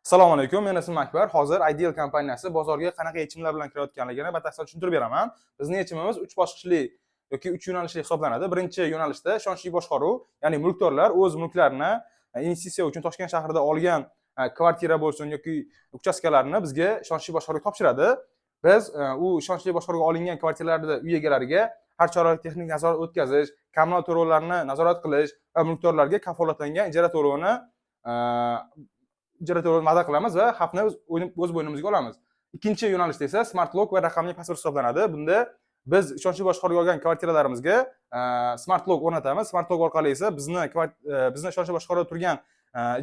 Assalomu alaykum, men ismim Akbar. Hozir Ideal kompaniyasi bozorga qanaqa yechimlar bilan kirayotganligini batafsil tushuntirib beraman. Bizning yechimimiz uch bosqichli yoki uch yo'nalishli hisoblanadi. Birinchi yo'nalishda ishonchli boshqaruv, ya'ni mulkdorlar o'z mulklarini investitsiya uchun Toshkent shahrida olgan kvartira bo'lsin yoki uchastkalarni bizga ishonchli boshqaruvga topshiradi. Biz u ishonchli boshqaruvga olingan kvartiralarda uy egalariga har chorak texnik nazorat o'tkazish, kommunal to'lovlarni nazorat qilish va mulkdorlarga kafolatlangan ijara to'lovini va'da qilamiz va xavfni o'z bo'ynimizga olamiz. Ikkinchi yo'nalishda esa smart lock va raqamli pasport hisoblanadi. Bunda biz ishonchli boshqaruvga olgan kvartiralarimizga smart lock o'rnatamiz. Smart lock orqali esa bizni ishonchli boshqaruvda turgan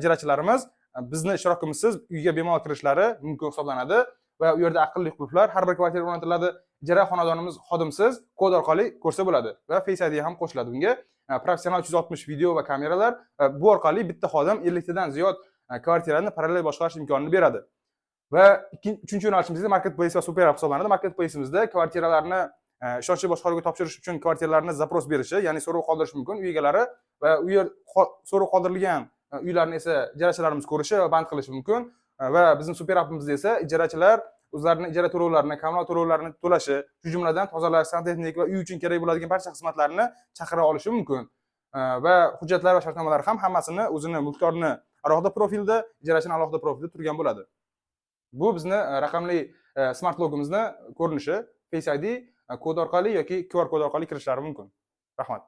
ijarachilarimiz bizni ishtirokimizsiz uyga bemalol kirishlari mumkin hisoblanadi va u yerda aqlli qulflar har bir kvartiraga o'rnatiladi. Ijara xonadonimiz xodimsiz kod orqali ko'rsa bo'ladi va Face ID ham qo'shiladi bunga. Professional 360 video va kameralar, bu orqali bitta xodim 50 tadan ziyod kvartirani parallel boshqarish imkonini beradi. Va uchinchi yo'nalishimizda marketplace va super app hisoblanadi. Marketplace'imizda kvartiralarni ishonchli boshqaruvga topshirish uchun kvartiralarni запрос berishi, ya'ni so'rov qoldirish mumkin uy egalari va u yer so'rov qoldirilgan uylarni esa ijarachilarimiz ko'rishi va band qilishi mumkin. Va bizning super appimizda esa ijarachilar o'zlarini ijara to'lovlarini, kommunal to'lovlarini to'lashi, shu jumladan tozalash, santexnik va uy uchun kerak bo'ladigan barcha xizmatlarni chaqira olishi mumkin. Va hujjatlar va shartnomalar ham hammasini o'zini mulkdorni alohida profilda, ijarachini alohida profilda turgan bo'ladi. Bu bizni raqamli smart lockimizni ko'rinishi. Face ID kod orqali yoki QR kod orqali kirishlari mumkin. Rahmat.